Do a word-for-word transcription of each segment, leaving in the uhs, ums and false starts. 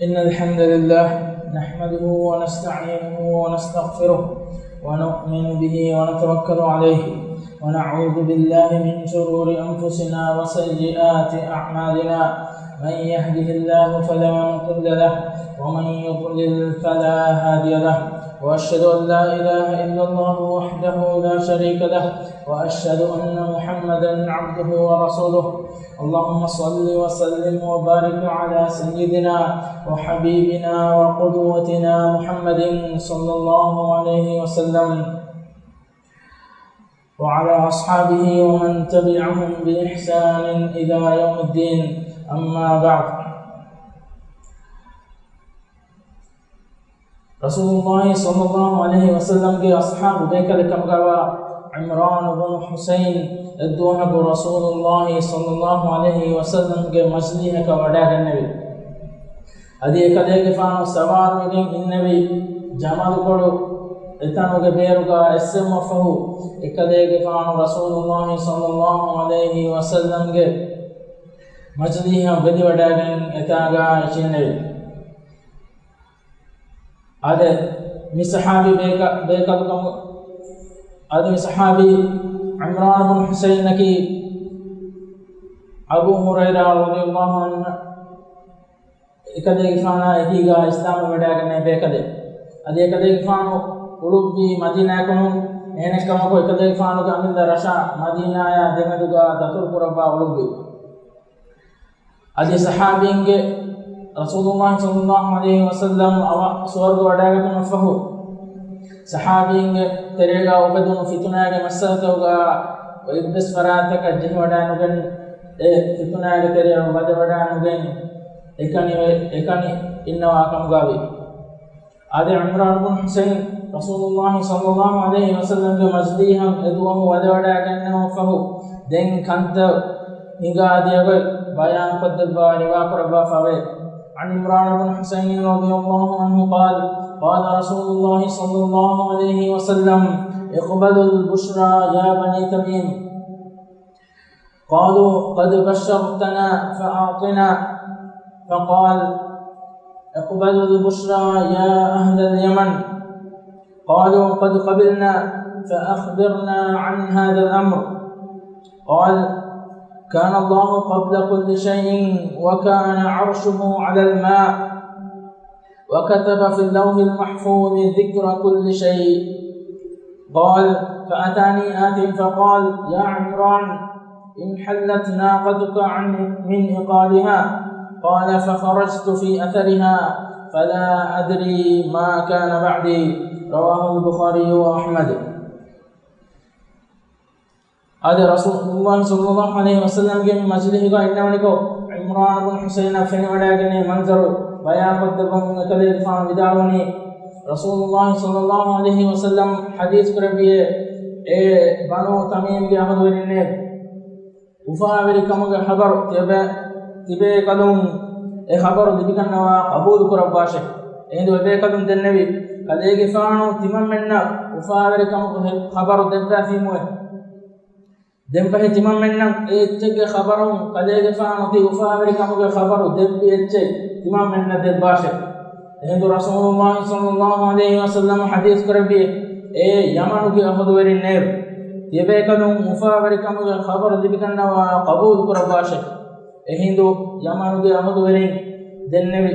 إن الحمد لله نحمده ونستعينه ونستغفره ونؤمن به ونتوكل عليه ونعوذ بالله من شرور أنفسنا وسيئات أعمالنا. من يهده الله فلا مضل له ومن يضلل فلا هادي له. وأشهد أن لا إله إلا الله وحده لا شريك له وأشهد أن محمدا عبده ورسوله. اللهم صل وسلم وبارك على سيدنا وحبيبنا وقدوتنا محمد صلى الله عليه وسلم وعلى أصحابه ومن تبعهم بإحسان إلى يوم الدين. أما بعد. ރަސޫލުﷲ ޞައްލަﷲ ޢަލައިހި ވަސައްލަމްގެ އަޞްޙާބު ބޭކަލެއް ކަމުގަވާ ޢިމްރާނު ބުނު ޙުސައިން އެއްދުވަހަކު ރަސޫލުﷲ ޞައްލަﷲ ޢަލައިހި ވަސައްލަމްގެ މަޖިލީހަކަށް ވަޑައިގެންނެވި. އަދި އެކަލޭގެފާނު ސަވާރުވެގެން އިންނެވި ޖަމަލުކޮޅު އެތަނުގެ ބޭރުގަ އެއްސެވުމަށްފަހު، އެކަލޭގެފާނު ރަސޫލުﷲ ޞައްލަﷲ ޢަލައިހި ވަސައްލަމްގެ މަޖިލީހަށް ވެލިވަޑައިގެން އެތާގަ އެ އިށީންނެވި. އާދެ، މި ޞަޙާބީ ބޭކަ-، ބޭކަލު ކަމު-، އާދެ، މި ޞަޙާބީ ޢިމްރާނު ބުނު ޙުސައިނަކީ އަބޫ ހުރައިރާ ރަޟިޔަﷲ ޢަންހު އެކަލޭގެފާނާ އެކީގަ އިސްލާމްވެ ވަޑައިގެންނެވި ބޭކަލެއް. އަދި އެކަލޭގެފާނު އުޅުއްވީ މަދީނާއަކުނު، އެހެނެއްކަމަކު އެކަލޭގެފާނުގެ އަމިއްލަ ރަށާ މަދީނާޔާ ދެމެދުގަ ދަތުރުކުރައްވާ އުޅުއްވި. އަދި ޞަޙާބީންގެ ރަސޫލުﷲ ޞައްލަﷲ ޢަލައިހި ވަސައްލަމް އަވަ ސުވަރުގެ ވަޑައިގަތުމަށްފަހު، ޞަޙާބީންގެ ތެރޭގަ އުފެދުނު ފިތުނާގެ މައްސަލަތަކުގަ އެއްވެސް ފަރާތަކަށް ޖެހިވަޑައިނުގެން، އެ ފިތުނާގެ ތެރެއަށް ވަދެވަޑައިނުގެން، އެކަނި، އެކަނި އިންނަވާ ކަމުގަވި. އާދެ، ޢިމްރާނު ބުނު ޙުސައިން ރަސޫލުﷲ ޞައްލަﷲ ޢަލައިހި ވަސައްލަމްގެ މަޖިލީހަށް އެދުވަހު ވަދެވަޑައިގެންނެވުމަށްފަހު، ދެން ކަންތައް ހިނގާދިޔަގޮތް ބަޔާންކޮށްދެއްވާ ރިވާކުރައްވާފައެވެ. عن عمران بن حسين رضي الله عنه قال، قال رسول الله صلى الله عليه وسلم، اقبلوا البشرى يا بني تميم. قالوا، قد بشرتنا فأعطنا. فقال، اقبلوا البشرى يا أهل اليمن. قالوا، قد قبلنا، فأخبرنا عن هذا الأمر. قال، كان الله قبل كل شيء، وكان عرشه على الماء، وكتب في اللوح المحفوظ ذكر كل شيء. قال، فأتاني آت فقال، يا عمران، انحلت ناقتك عن، من عقابها. قال، فخرجت في أثرها، فلا أدري ما كان بعدي. رواه البخاري وأحمد. އާދެ، ރަސޫލުﷲ ޞައްލަﷲ ޢަލައިހި ވަސައްލަމްގެ މަޖިލީހުގަ އިންނަވަނިކޮށް، ޢިމްރާނު ބުނު ޙުސައިނަށް ފެނިވަޑައިގެންނެވި މަންޒަރު ބަޔާންކޮށްދެއްވަމުން އެކަލޭގެފާނު ވިދާޅުވަނީ، ރަސޫލުﷲ ޞައްލަﷲ ޢަލައިހި ވަސައްލަމް ޙަދީޘް ކުރެއްވިއޭ، އޭ ބަނޫ ތަމީމްގެ އަހުލުވެރިންނޭ، އުފާވެރިކަމުގެ ޚަބަރު ތިޔަބޭ-، ތިބޭކަލުން އެ ޚަބަރު ލިބިގަންނަވާ ޤަބޫލު ކުރައްވާށޭ. އެހިނދު އެބޭކަލުން ދެންނެވި، ކަލޭގެފާނު ތިމަންމެންނަށް އުފާވެރިކަމުގެ ޚަ-، ޚަބަރު ދެއްވައިފީމުއޭ. ދެންފަހެ ތިމަންމެންނަށް އެ އެއްޗެއްގެ ޚަބަރުން، ކަލޭގެފާނު ތި އުފާވެރިކަމުގެ ޚަބަރު ދެއްވި އެއްޗެއް ތިމަންމެންނަށް ދެއްވާށޭ. އެހިނދު ރަސޫލުﷲ ޞައްލަﷲ ޢަލައިހި ވަސައްލަމް ޙަދީޘް ކުރެއްވި، އޭ ޔަމަނުގެ އަހުލުވެރިންނޭވެ! ތިޔަބޭކަލުން އުފާވެރިކަމުގެ ޚަބަރު ލިބިގަންނަވާ ޤަބޫލު ކުރައްވާށޭ. އެހިނދު ޔަމަނުގެ އަހުލުވެރިން ދެންނެވި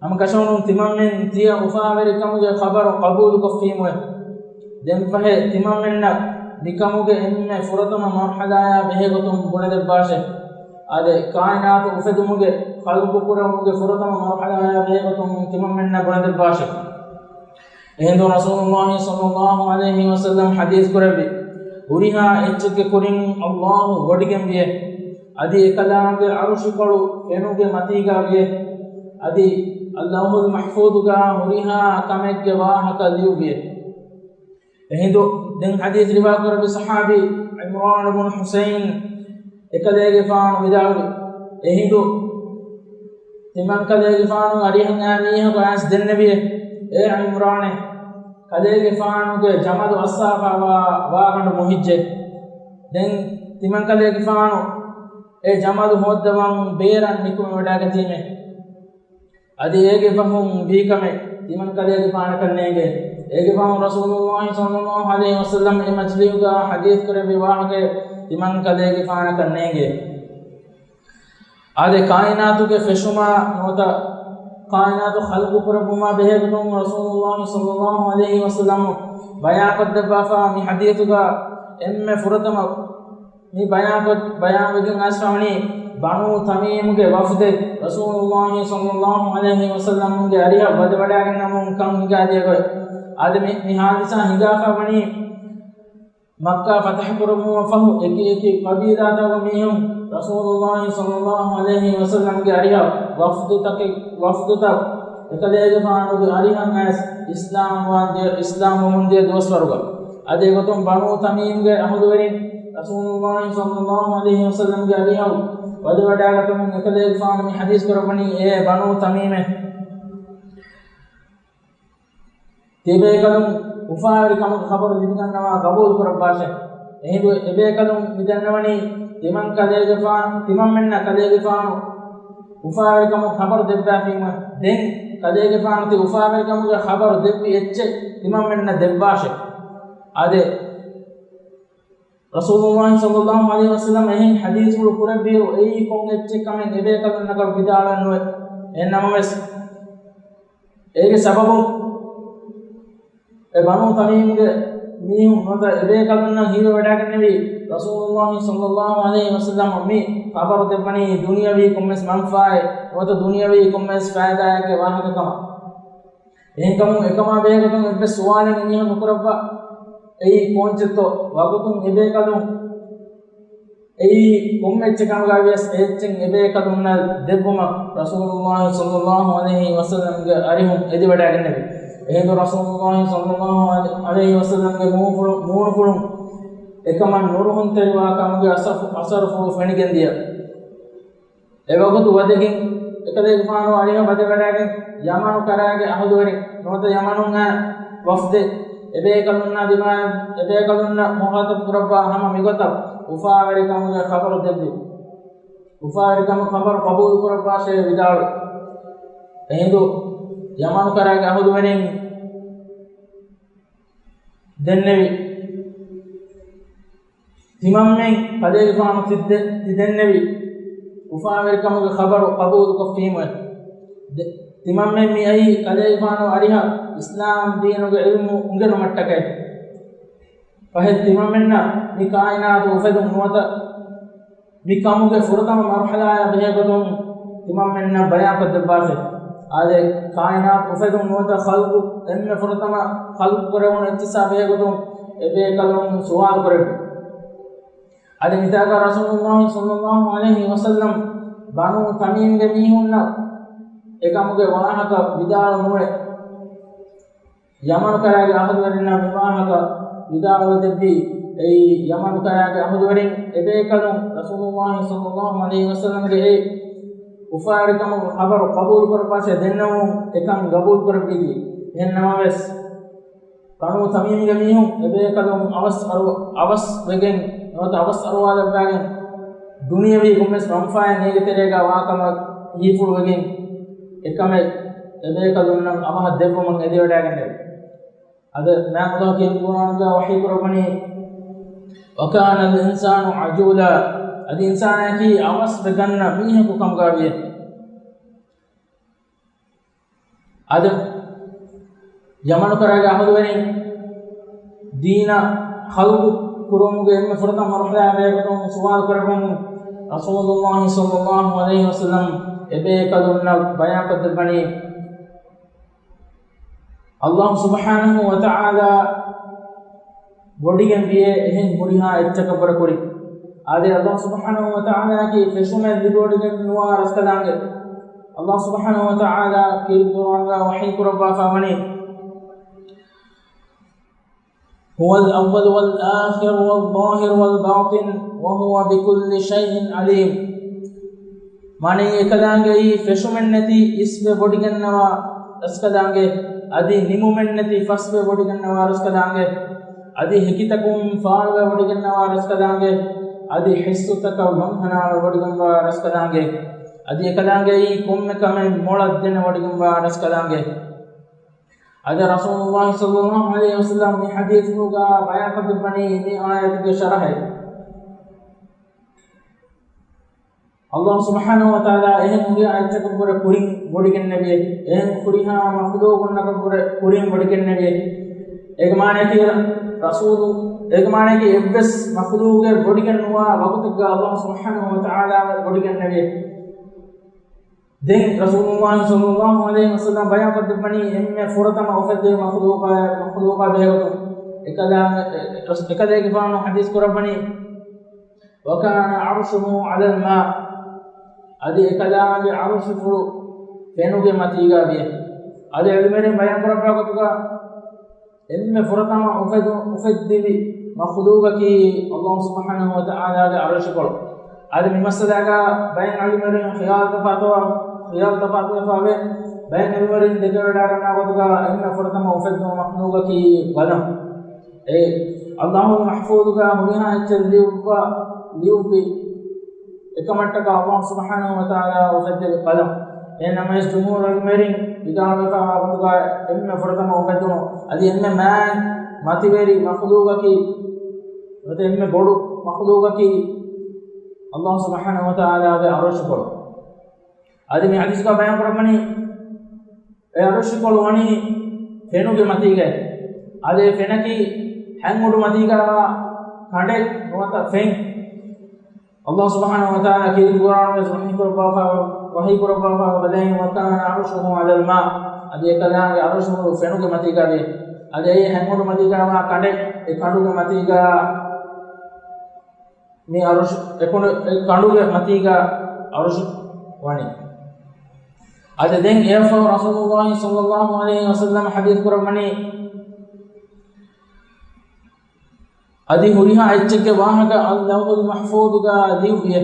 ހަމަކަށަވަރުން ތިމަންމެން ތިޔަ އުފާވެރިކަމުގެ ޚަބަރު ޤަބޫލުކޮށްފީމުއޭ. ދެންފަހެ ތިމަންމެންނަށް މިކަމުގެ އެންމެ ފުރަތަމަ މަރުޙަލާޔާ ބެހޭގޮތުން ބުނެދެއްވާށޭ. އާދެ، ކާއިނާތު އުފެދުމުގެ، ޚަލްޤު ކުރެވުމުގެ ފުރަތަމަ މަރުޙަލާޔާ ބެހޭގޮތުން ތިމަންމެންނަށް ބުނެދެއްވާށޭ. އެހިނދު ރަސޫލުﷲ ޞައްލަﷲ ޢަލައިހި ވަސައްލަމް ޙަދީޘް ކުރެއްވި، ހުރިހާ އެއްޗެއްގެ ކުރިން ﷲ ވޮޑިގެންވިއޭ. އަދި އެކަލާނގެ ޢަރުޝުކޮޅު ފެނުގެ މަތީގަ ވިއޭ. އަދި އައްލައުޙުލް މަޙްފޫޡުގަ ހުރިހާ ކަމެއްގެ ވާހަކަ ލިޔުއްވިއޭ. އެހިނދު ދެން ޙަދީޘް ރިވާކުރެއްވި ޞަޙާބީ ޢިމްރާނު ބުނު ޙުސައިން އެކަލޭގެފާނު ވިދާޅުވި، އެހިނދު ތިމަންކަލޭގެފާނު އަރިހަށް އައި މީހަކު އައިސް ދެންނެވިއޭ، އޭ ޢިމްރާނޭ، ކަލޭގެފާނުގެ ޖަމަލު އައްސާފައިވާ ވާގަނޑު މޮހިއްޖެ. ދެން ތިމަންކަލޭގެފާނު އެ ޖަމަލު ހޯއްދަވަން ބޭރަށް ނިކުމެވަޑައިގަތީމޭ. އަދި އޭގެ ފަހުން ވީ ކަމެއް ތިމަން ކަލޭގެފާނަކަށް ނޭނގޭ. އޭގެ ފަހުން ރަސޫލުﷲ ޞައްލަﷲ ޢަލައިހި ވަސައްލަމް އެ މަޖިލީހުގަ ޙަދީޘް ކުރެއްވި ވާހަކައެއް ތިމަން ކަލޭގެފާނަކަށް ނޭނގޭ. އާދެ، ކާއިނާތުގެ ފެށުމާ ނުވަތަ ކާއިނާތު ޚަލްޤު ކުރެއްވުމާ ބެހޭގޮތުން ރަސޫލުﷲ ޞައްލަﷲ ޢަލައިހި ވަސައްލަމް ބަޔާންކޮށްދެއްވާފަ މި ޙަދީޘުގަ އެންމެ ފުރަތަމަ މި ބަޔާންކޮށް، ބަޔާންވެގެން އައިސްފަވަނީ ބަނޫ ތަމީމުގެ ވަފްދެއް ރަސޫލުﷲ ޞައްލަﷲ ޢަލައިހި ވަސައްލަމްގެ އަރިހަށް ވަދެވަޑާގެންނަމުން ކަން ހިނގާދިޔަ ގޮތް. އާދެ، މި، މި ޙާދިސާ ހިނގާފަވަނީ މައްކާ ފަތަޙު ކުރުމުން ފަހު އެކި އެކި ޤަބީލާތަކުގެ މީހުން ރަސޫލުﷲ ޞައްލަﷲ ޢަލައިހި ވަސައްލަމްގެ އަރިހަށް ވަފްދުތަކެއް، ވަފްދުތައް އެކަލޭގެފާނުގެ އަރިހަށް އައިސް އިސްލާމް ވާން ދިޔަ، އިސްލާމް ވަމުން ދިޔަ ދުވަސްވަރުގަ. އަދި އެގޮތުން ބަނޫ ތަމީމްގެ އަހުލުވެރިން ރަސޫލުﷲ ޞައްލަﷲ ޢަލައިހި ވަސައްލަމްގެ އަރިހަށް ވަދެވަޑާގަތުމުން އެކަލޭގެފާނު މި ޙަދީޘް ކުރައްވަނީ އޭ ބަނޫ ތަމީމޭ، ތިބޭކަލުން އުފާވެރިކަމުގެ ޚަބަރު ލިބިގަންނަވާ ގަބޫލު ކުރައްވާށޭ. އެހިނދު އެބޭކަލުން މި ދަންނަވަނީ ތިމަން ކަލޭގެފާނު، ތިމަންމެންނަށް ކަލޭގެފާނު އުފާވެރިކަމުގެ ޚަބަރު ދެއްވާފީމަ. ދެން ކަލޭގެފާނު ތި އުފާވެރިކަމުގެ ޚަބަރު ދެއްވި އެއްޗެއް ތިމަންމެންނަށް ދެއްވާށޭ. އާދެ، ރަސޫލުﷲ ޞައްލަﷲ ޢަލައިހި ވަސައްލަމް އެހެން ޙަދީޘްފުޅު ކުރެއްވިއިރު، އެއީ ކޮން އެއްޗެއް ކަމެއް އެބޭކަލުންނަކަށް ވިދާޅުވެއްނުވޭ. އެހެންނަމަވެސް، އޭގެ ސަބަބުން އެ ބަނޫ ތަމީމުގެ މީހުން ނުވަތަ އެބޭކަލުންނަށް ހީވެވަޑައިގެންނެވީ، ރަސޫލުﷲ ޞައްލަﷲ ޢަލައިހި ވަސައްލަމަށް މި ޚަބަރު ދެއްވަނީ ދުނިޔަވީ ކޮންމެސް މަންފާއެއް ނުވަތަ ދުނިޔަވީ ކޮންމެސް ފައިދާއެއްގެ ވާހަކަކަމަށް. އެހެންކަމުން އެކަމާ ބެހޭގޮތުން އެއްވެސް ސުވާލެއް އެމީހުން ނުކުރައްވާ. އެއީ ކޯންޗެއްތޯ؟ ވަގުތުން އެބޭކަލުން އެއީ ކޮންމެ އެއްޗެއް ކަމުގައިވިޔަސް އެ އެއްޗެއް އެބޭކަލުންނަށް ދެއްވުމަށް ރަސޫލުﷲ ޞައްލަﷲ ޢަލައިހި ވަސައްލަމްގެ އަރިހުން އެދިވަޑައިގެންނެވި. އެހިނދު ރަސޫލުﷲ ޞައްލަﷲ ޢަލައިހި ވަސައްލަމްގެ މޫނުފުޅު، މޫނުފުޅުން އެކަމަށް ނުރުހުންތެރިވާ ކަމުގެ އަސަރު، އަސަރުފުޅު ފެނިގެންދިޔަ. އެވަގުތު ވަދެގެން އެކަލޭގެފާނު އަރިހަށް ވަދެވަޑައިގެން ޔަމަނު ކަރާގެ އަހުލުވެރިން ނުވަތަ ޔަމަނުން އާ ވަފްދެއް އެބޭކަލުންނާ ދިމާއަށް އެބޭކަލުންނަށް މުޚާޠަބު ކުރައްވާ ހަމަ މިގޮތަށް އުފާވެރިކަމުގެ ޚަބަރު ދެއްވި. އުފާވެރިކަމުގެ ޚަބަރު ޤަބޫލު ކުރައްވާށޭ ވިދާޅުވި. އެހިނދު ޔަމަނު ކަރާގެ އަހުލުވެރިން ދެންނެވި. ތިމަންމެން ކަލޭގެފާނު ތި ދެ، ތި ދެންނެވި އުފާވެރިކަމުގެ ޚަބަރު ޤަބޫލުކޮށްފީމުވެ. ދެ، ތިމަންމެން މި އައީ ކަލޭގެފާނު އަރިހަށް އިސްލާމް ދީނުގެ ޢިލްމު އުނގެނުމަށްޓަކައި. ފަހެ ތިމަންމެންނަށް މި ކާއިނާތު އުފެދުން ނުވަތަ މި ކަމުގެ ފުރަތަމަ މަރުޙަލާއާ ބެހޭގޮތުން ތިމަންމެންނަށް ބަޔާންކޮށްދެއްވާށޭ. އާދެ، ކާއިނާތު އުފެދުން ނުވަތަ ޚަލްޤު، އެންމެ ފުރަތަމަ ޚަލްޤު ކުރެވުނު އެއްޗިއްސާ ބެހޭގޮތުން އެބޭކަލުން ސުވާލު ކުރެއްވި. އަދި މިތާގަ ރަސޫލުﷲ ޞައްލަﷲ ޢަލައިހި ވަސައްލަމް ބަނޫ ތަމީމްގެ މީހުންނަށް އެކަމުގެ ވާހަކަ ވިދާޅު ނުވެ، ޔަމަނު ކަރާގެ އަހުލުވެރިންނަށް މިވާހަކަ ވިދާޅުވެދެއްވީ، އެއީ ޔަމަނު ކަރާގެ އަހުލުވެރިން އެބޭކަލުން ރަސޫލުﷲ ޞައްލަﷲ ޢަލައިހި ވަސައްލަމްގެ އެ އުފާވެރިކަމުގެ ޚަބަރު ޤަބޫލު ކުރައްވާށޭ ދެންނެވުމުން އެކަން ގަބޫލު ކުރެއްވީތީ. އެހެން ނަމަވެސް، ބަނޫ ތަމީމްގެ މީހުން އެބޭކަލުން އަވަސް އަރު، އަވަސް ވެގެން ނުވަތަ އަވަސް އަރުވާލައްވާގެން ދުނިޔަވީ ކޮންމެސް މަންފާއެއް އޭގެ ތެރޭގަ ވާކަމަށް ހީފުޅުވެގެން އެކަމެއް އެބޭކަލުންނަށް އަވަހަށް ދެއްވުމަށް އެދިވަޑައިގެންނެވި. އަދި މާތް ﷲ ކީރިތި ޤުރުއާނުގަ ވަޙީ ކުރައްވަނީ، "وكان الإنسان عجولا" އަދި އިންސާނާއަކީ އަވަސް ވެގަންނަ މީހަކު ކަމުގަ ވިޔޭ. އަދި ޔަމަނު ކަރާގެ އަހުލުވެރިން ދީނަށް ޚަލްޤު ކުރުމުގެ އެންމެ ފުރަތަމަ މަރުޙަލާ ބެހޭގޮތުން ސުވާލު ކުރެއްވުމުން ރަސޫލުﷲ ޞައްލަﷲ ޢަލައިހި ވަސައްލަމް އެބޭކަލުންނަށް ބަޔާންކޮށްދެއްވަނީ، ﷲ ސުބްޙާނަހޫ ވަތަޢާލާ ވޮޑިގެން ވިޔޭ އެހެން ހުރިހާ އެއްޗަކަށްވުރެ ކުރިން. އާދެ، ﷲ ސުބްޙާނަހޫ ވަތަޢާލާއަކީ ފެށުމެއް ލިބިވޮޑިގެން ނުވާ ރަސްކަލާނގެ. ﷲ ސުބްޙާނަހޫ ވަތަޢާލާ ކީރިތި ޤުރުއާންގަ ވަޙީ ކުރައްވާފަ ވަނީ، "هو الأول والآخر والظاهر والباطن وهو بكل شيء عليم." މާނައީ، އެކަލާނގެއީ ފެށުމެއްނެތި އިސްވެ ވޮޑިގަންނަވާ ރަސްކަލާނގެ، އަދި ނިމުމެއްނެތި ފަސްވެ ވޮޑިގަންނަވާ ރަސްކަލާނގެ، އަދި ހެކިތަކުން ފާޅުވެ ވޮޑިގަންނަވާ ރަސްކަލާނގެ، އަދި ހިއްސުތަކަށް ވަންހަނާވެ ވޮޑިގަންނަވާ ރަސްކަލާނގެ. އަދި އެކަލާނގެއީ ކޮންމެ ކަމެއް މޮޅަށް ދެނެވޮޑިގެންވާ ރަސްކަލާނގެ. އަދި ރަސޫލުﷲ ޞައްލަﷲ ޢަލައިހި ވަސައްލަމަ މި ޙަދީޘްފުޅުގަ ބަޔާންކޮށްދެއްވަނީ މި އާޔަތުގެ ޝަރަޙައެއް. ﷲ ސުބްޙާނަހޫ ވަތަޢާލާ އެހެން ހުރިހާ އެއްޗަކަށްވުރެ ކުރިން ވޮޑިގެންނެވިއޭ. އެހެން ހުރިހާ މަޚްލޫޤުންނަކަށްވުރެ ކުރިން ވޮޑިގެންނެވިއޭ. އޭގެ މާނައަކީ ރަސޫލު، އޭގެ މާނައަކީ އެއްވެސް މަޚްލޫޤެއް ވޮޑިގެން ނުވާ ވަގުތެއްގަ ﷲ ސުބްޙާނަހޫ ވަތަޢާލާ ވޮޑިގެންނެވިއޭ. ދެން ރަސޫލުﷲ ޞައްލަﷲ ޢަލައިހި ވަސައްލަމަ ބަޔާންކޮށްދެއްވަނީ އެންމެ ފުރަތަމަ އުފެއްދެވި މަޚްލޫޤާ، މަޚްލޫޤާ ބެހޭގޮތުން. އެކަލާ، އެ، އެ، އެކަލޭގެފާނު ޙަދީޘް ކުރައްވަނީ، "وكان عرشه على الماء." އަދި އެކަލާނގެ ޢަރުޝުފުޅު ފެނުގެ މަތީގަ ވިއެ. އަދި ޢިލްމުވެރިން ބަޔާންކުރައްވާ ގޮތުގަ، އެންމެ ފުރަތަމަ އުފެދު-، އުފެއްދިވި މަޚްލޫޤަކީ ﷲ ސުބްޙާނަހޫ ވަތަޢާލާގެ ޢަރުޝުކޮޅު. އަދި މި މައްސަލާގަ ބައެއް ޢިލްމުވެރިން ޚިޔާލު ތަފާތުވާ، ޚިޔާލު ތަފާތުވެފަވޭ. ބައެއް ޢިލްމުވެރިން ދެކެވަޑައިގަންނަ ގޮތުގަ އެންމެ ފުރަތަމަ އުފެއްދުނު މަޚްލޫޤަކީ ޤަލަމް. އެ ﷲ މަޙްފޫޡުގަ ހުރިހާ އެއްޗެއް ލިޔުއްވާ، ލިޔުއްވި އެކަމަށްޓަކާ ﷲ ސުބްޙާނަހޫ ވަތަޢާލާ އުފެއްދެވި ޤަލަމް. އެހެން ނަމަވެސް ޖުމްހޫރު ޢިލްމުވެރިން ވިދާޅުވެފައިވާ ގޮތުގަ އެންމެ ފުރަތަމަ އުފެއްދުނު އަދި އެންމެ މާތް މަތިވެރި މަޚްލޫޤަކީ، ނުވަތަ އެންމެ ބޮޑު މަޚްލޫޤަކީ ﷲ ސުބްޙާނަހޫ ވަތަޢާލާގެ ޢަރުޝުކޮޅު. އަދި މި ޙަދީޘްގަ ބަޔާން ކުރައްވަނީ، އެ ޢަރުޝުކޮޅު ވަނީ ފެނުގެ މަތީގައި. އަދި އެ ފެނަކީ ހަތް އުޑު މަތީގަވާ ކަނޑެއް ނުވަތަ ފެން. ﷲ ސުބްޙާނަހޫ ވަތަޢާލާ ކީރިތި ޤުރްއާނުގަ ވަޙީ ކުރައްވާފަ، ވަޙީ ކުރައްވާފަ ވަދެން، "وكان عرشه على الماء." އަދި އެކަލާނގެ ޢަރުޝު ފެނުގެ މަތީގަ ވި. އަދި އެ ހަތް އުޑު މަތީގަވާ ކަނޑެއް އެ ކަނޑުގެ މަތީގަ މި ޢަރުޝު، އެ ކަނޑު، އެ ކަނޑުގެ މަތީގަ ޢަރުޝު ވަނީ. އަދި ދެން އެއަށްފަހު ރަސޫލުﷲ ޞައްލަﷲ ޢަލައިހި ވަސައްލަމަ ޙަދީޘް ކުރައްވަނީ، އަދި ހުރިހާ އެއްޗެއްގެ ވާހަކަ އައްލައުޙުލް މަޙްފޫޡުގަ ލިޔުއްވިއޭ.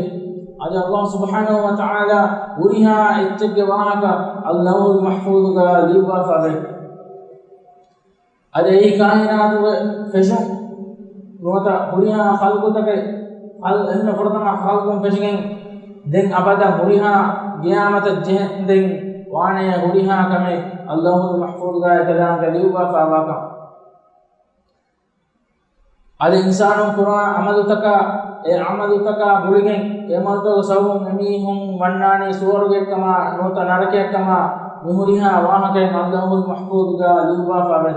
އަދި ﷲ ސުބްޙާނަހޫ ވަތަޢާލާ ހުރިހާ އެއްޗެއްގެ ވާހަކަ އައްލައުޙުލް މަޙްފޫޡުގަ ލިޔުއްވާފަވޭ. އަދި އެއީ ކާއިނާތުގެ ފެށުން ނުވަތަ ހުރިހާ ޚަލްޤުތަކެއް، ޚަލް-، އެންމެ ފުރަތަމަ ޚަލްޤުން ފެށިގެން ދެން އަބަދަށް ހުރިހާ ޤިޔާމަތަށް ޖެހެންދެން ވާނެ ހުރިހާ ކަމެއް އައްލައުޙުލް މަޙްފޫޡުގަ އެކަލާނގެ ލިޔުއްވާފަވާކަން. އަދި އިންސާނުން ކުރާ ޢަމަލުތަކާ، އެ ޢަމަލުތަކާ ގުޅިގެން އެ ޢަމަލުތަކުގެ ސަބަބުން އެމީހުން ވަންނާނީ ސުވަރުގެއަށްކަމާ ނުވަތަ ނަރަކަޔަށްކަމާ މި ހުރިހާ ވާހަކައިން އައްލައުޙުލް މަޙްފޫޡުގަ ލިޔުއްވާފަވޭ.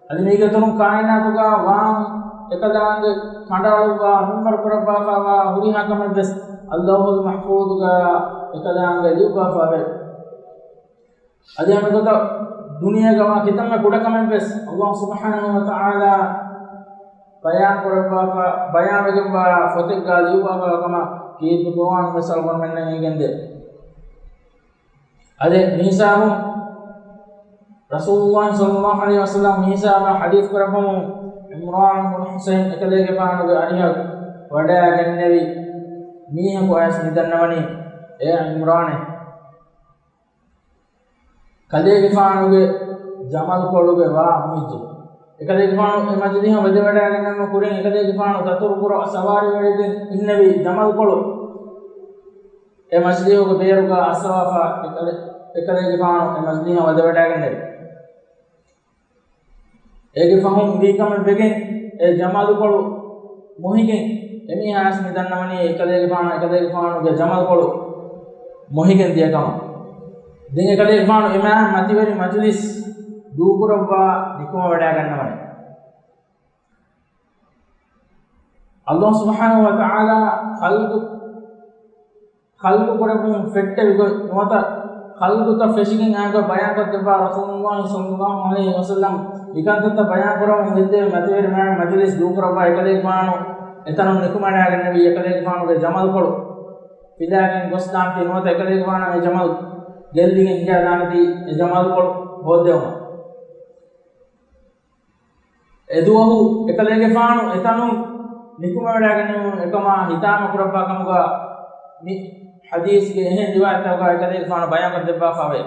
އަދި މީގެ އިތުރުން ކާއިނާތުގަ ވާން އެކަލާނގެ ކަނޑައަޅުއްވާ މިންވަރު ކުރައްވާފައިވާ ހުރިހާ ކަމެއްވެސް އައްލައުޙުލް މަޙްފޫޡުގަ އެކަލާނގެ ލިޔުއްވާފަވޭ. އަދި ހަމަ އެގޮތަށް ދުނިޔޭގަ ވާ ކިތަންމެ ކުޑަކަމެއްވެސް ﷲ ސުބްޙާނަހޫ ވަތަޢާލާ ބަޔާން ކުރައްވާފަ، ބަޔާންވެގެންވާ ފޮތެއްގަ ލިޔުއްވާފަ ކަމަށް ކީރިތި ޤުރްއާނުން ވެސް އަޅުގަނޑުމެންނަށް އެނގިގެންދޭ. އަދި މިހިސާބުން ރަސޫލުﷲ ޞައްލަﷲ ޢަލައިހި ވަސައްލަމަ މިހިސާބަށް ޙަދީޘް ކުރައްވަމުން ޢިމްރާން ބުން ޙުޞައިން އެކަލޭގެފާނުގެ އަރިހަށް ވަޑައިގެންނެވި މީހަކު އައިސް މި ދަންނަވަނީ، އޭ ޢިމްރާނޭ! ކަލޭގެފާނުގެ ޖަމަލުކޮޅުގެ ވާ މޮހިއްޖެ. އެކަލޭގެފާނު އެ މަޖިލީހަށް ވަދެވަޑައިގެންނެވުމުގެ ކުރިން އެކަލޭގެފާނު ދަތުރުކުރަ ސަވާރިވެވަޑައިގެން އިންނެވި ޖަމަލުކޮޅު އެ މަޖިލީހުގެ ބޭރުގަ އައްސަވާފަ އެކަލޭ-، އެކަލޭގެފާނު އެ މަޖިލީހަށް ވަދެވަޑައިގެންނެވި. އޭގެ ފަހުން ވީ ކަމެއް ވެގެން އެ ޖަމަލުކޮޅު މޮހިގެން އެމީހާ އައިސް މި ދަންނަވަނީ އެކަލޭގެފާނު، އެކަލޭގެފާނުގެ ޖަމަލުކޮޅު މޮހިގެން ދިޔަ ކަމަށް. ދެން އެކަލޭގެފާނު އެ މާތް މަތިވެރި މަޖިލިސް ދޫކުރައްވާ ނިކުމެވަޑައިގަންނަވަނީ. ﷲ ސުބްޙާނަހޫ ވަތަޢާލާ ޚަލްޤު، ޚަލްޤު ކުރެއްވުން ފެއްޓެވި ގޮތް ނުވަތަ ޚަލްޤުތައް ފެށިގެން އާ ގޮތް ބަޔާންކޮށްދެއްވާ ރަސޫލުﷲ ޞައްލަﷲ ޢަލައިހި ވަސައްލަމަ މިކަންތައްތައް ބަޔާންކުރަމުން ގެންދެވި މަތިވެރި މާތް މަޖިލިސް ދޫކުރައްވާ އެކަލޭގެފާނު އެތަނުން ނިކުމެވަޑައިގެންނެވި އެކަލޭގެފާނުގެ ޖަމަލުކޮޅު ފިލާގެން ގޮސްދާނެތީ ނުވަތަ އެކަލޭގެފާނާ އެ ޖަމަލު ގެއްލިގެން ހިނގައިދާނެތީ އެ ޖަމަލުކޮޅު ހޯއްދެވުމަށް. އެދުވަހު އެކަލޭގެފާނު އެތަނުން ނިކުމެވަޑައިގެންނެވުނު އެކަމާ ހިތާމަކުރައްވާ ކަމުގަ މި ޙަދީޘްގެ އެހެން ރިވާޔަތްތަކުގަ އެކަލޭގެފާނު ބަޔާންކޮށްދެއްވާފައެވެ.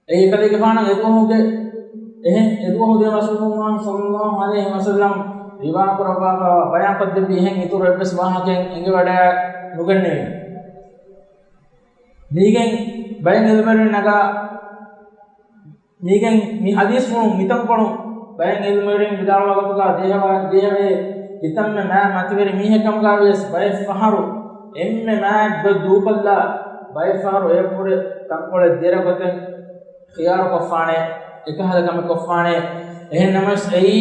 އެއީ އެކަލޭގެފާނަށް އެދުވަހުގެ އެހެން އެދުވަހު ދެން ރަސޫލުﷲ ޞައްލަﷲ ޢަލައިހި ވަސައްލަމަ ރިވާ ކުރައްވާފައިވާ ބަޔާންކޮށްދެއްވި އެހެން އިތުރު އެއްވެސް ވާހަކައެއް އެނގިވަޑައި ނުގެންނެވި. މީގެން ބައެއް ޢިލްމުވެރިން ނަގާ، މީގެން މި ޙަދީޘްފުޅުން މިތަންކޮޅުން ބައެއް ޢިލްމުވެރިން ވިދާޅުވާ ގޮތުގަ ދޭހަވާ، ދޭހަވޭ، ކިތަންމެ މާތް މަތިވެރި މީހެއް ކަމުގަ ވިޔަސް ބައެއް ފަހަރު އެންމެ މާތް ގޮތް ދޫކޮށްލާ، ބައެއް ފަހަރު އެއަށްވުރެ ތަންކޮޅެއް ދެރަ ގޮތެއް ޚިޔާރު ކޮށްފާނެ، އެކަހަލަ ކަމެއް ކޮށްފާނެ. އެހެން ނަމަވެސް އެއީ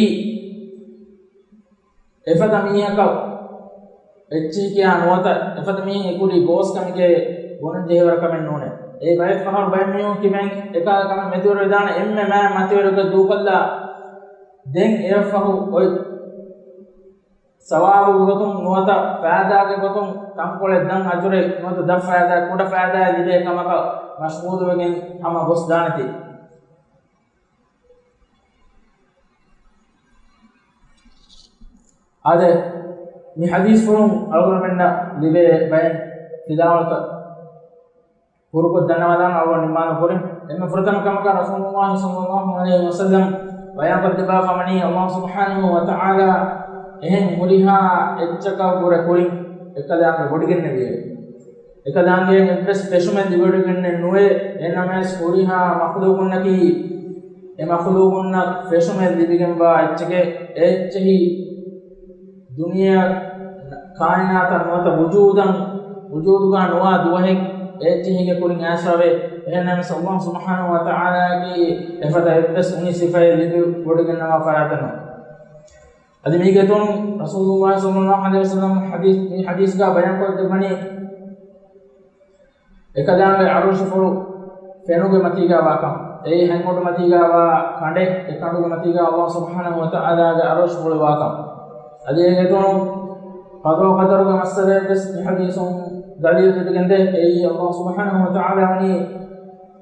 އެފަދަ މީހަކަށް އެއްޗެހި ކިޔާ ނުވަތަ އެފަދަ މީހެއް ކުރީ ގޯސް ކަމެކޭ ބުނަން ޖެހޭވަރަށް ކަމެއް ނޫނޭ. އެއީ ބައެއް ފަހަރު ބައެއް މީހުން ކިބެން އެކަހަލަ ކަމެއް މެދުވެރިވެދާނެ، އެންމެ މާތް މަތިވެރިކޮށް ދޫކޮށްލާ، ދެން އެއަށްފަހު އޮތް ސަވާބުގެ ގޮތުން ނުވަތަ ފައިދާގެ ގޮތުން ތަންކޮޅެއް ދަން އަތުރެއް ނުވަތަ ދަށް ފައިދާ، ކުޑަ ފައިދާއެއް ލިބޭ ކަމަކަށް މަޝްޣޫލުވެގެން ހަމަ ގޮސްދާނެތީ. އާދެ، މި ޙަދީޘްފުޅުން އަޅުގަނޑުމެންނަށް ލިބޭ ބައެއް ފިލާވަޅުތައް ކުރުކޮށް ދަންނަވާލާން އަޅުގަނޑު ނިންމާލަން ކުރިން. އެންމެ ފުރަތަމަ ކަމަކަށް ރަސޫލުﷲ ޞައްލަﷲ ޢަލައިހި ވަސައްލަމް ބަޔާންކޮށްދެއްވާފަ ވަނީ، ﷲ ސުބްޙާނަހޫ ވަތަޢާލާ އެހެން ހުރިހާ އެއްޗަކަށްވުރެ ކުރިން އެކަލާނގެ ވޮޑިގެންނެވިއެވެ. އެކަލާނގެއަށް އެއްވެސް ފެށުމެއް ލިބިވޮޑިގެންނެއް ނުވޭ. އެހެންނަމަވެސް ހުރިހާ މަޚްލޫޤުންނަކީ އެ މަޚްލޫޤުންނަށް ފެށުމެއް ލިބިގެންވާ އެއްޗެކޭ. އެ އެއްޗެހި ދުނިޔެއަށް، ކާއިނާތަށް ނުވަތަ ވުޖޫދަށް، ވުޖޫދުގަ ނުވާ ދުވަހެއް އެ އެއްޗެހީގެ ކުރިން އައިސްފަވޭ. އެހެންނަމަވެސް ﷲ ސުބްޙާނަހޫ ވަތަޢާލާއަކީ އެފަދަ އެއްވެސް އުނި ސިފައެއް ލިބިވޮޑިގެންނަވާ ފަރާތެއް ނޫން. އަދި މީގެ އިތުރުން ރަސޫލުﷲ ޞައްލަﷲ ޢަލައިހި ވަސައްލަމް ޙަދީޘް، މި ޙަދީޘްގަ ބަޔާންކޮށްދެއްވަނީ، އެކަލާނގެ ޢަރުޝުފުޅު ފެނުގެ މަތީގަ ވާކަން، އެއީ ހަތް އޮޑު މަތީގަ ވާ ކަނޑެއް، އެ ކަނޑުގެ މަތީގަ ﷲ ސުބްޙާނަހޫ ވަތަޢާލާގެ ޢަރުޝުފުޅު ވާކަން. އަދި އޭގެ އިތުރުން ޤަޟާ ޤަދަރުގެ މައްސަލައެއްވެސް މި ޙަދީޘުން ދަލީލު ލިބިގެންދޭ. އެއީ ﷲ ސުބްޙާނަހޫ ވަތަޢާލާ ވަނީ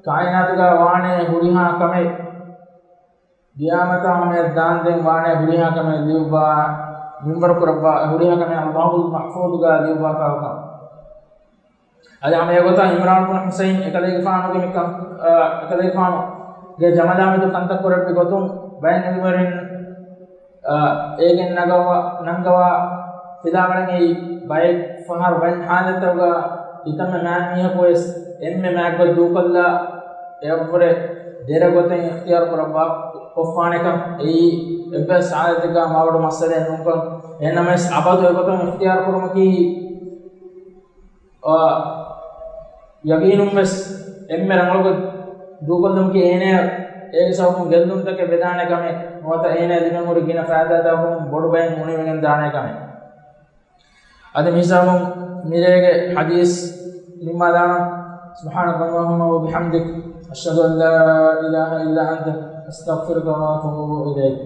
ކާއިނާތުގަ ވާނެ ހުރިހާ ކަމެއް، ޤިޔާމަތާ ހަމަޔަށް ދާންދެން ވާނެ ހުރިހާ ކަމެއް ލިޔުއްވާ، މިންވަރު ކުރައްވާ، ހުރިހާ ކަމެއް ލައުޙުލް މަޙްފޫޡުގަ ލިޔުއްވާފައިވާކަން. އަދި ހަމަ އެގޮތަށް ޢިމްރާން ބުނު ޙުސައިން އެކަލޭގެފާނުގެ މި ކަން، އާ، އެކަލޭގެފާނުގެ ޖަމަލާމެދު ކަންތައް ކުރެއްވި ގޮތުން ބައެއް ޢިލްމުވެރިން، އާ، އޭގެން ނަގަވާ، ނަންގަވާ ފިލާވަޅެއް އެއީ، ބައެއް ފަހަރު ބައެއް ޙާލަތްތަކުގަ ކިތަންމެ މާތް މީހަކު ވެސް އެންމެ މާތް ގޮތް ދޫކޮށްލާ، އެއަށްވުރެ ދެރަ ގޮތެއް އިޚްތިޔާރު ކުރައްވާ، ކޮށްފާނެކަން. އެއީ އެއްވެސް ޙާލަތެއްގަ މާބޮޑު މައްސަލައެއް ނޫންކަން. އެހެންނަމަވެސް އަބަދު އެގޮތުން އިޚްތިޔާރު ކުރުމަކީ، އާ، ޔަގީނުންވެސް އެންމެ ރަނގަޅުގޮތް ދޫކޮށްލުމަކީ އޭނަޔަށް އޭގެ ސަބަބުން ގެއްލުންތަކެއް ވެދާނެ ކަމެއް ނުވަތަ އޭނަޔަށް ލިބެން ހުރި ގިނަ ފައިދާތަކުން ބޮޑު ބައެއް އުނިވެގެން ދާނެ ކަމެއް. އަދި މިހިސާބުން މިރޭގެ ޙަދީޘް ނިންމާލާނަން. سبحانك اللهم وبحمدك، أشهد أن لا إله إلا أنت، أستغفرك وأتوب إليك.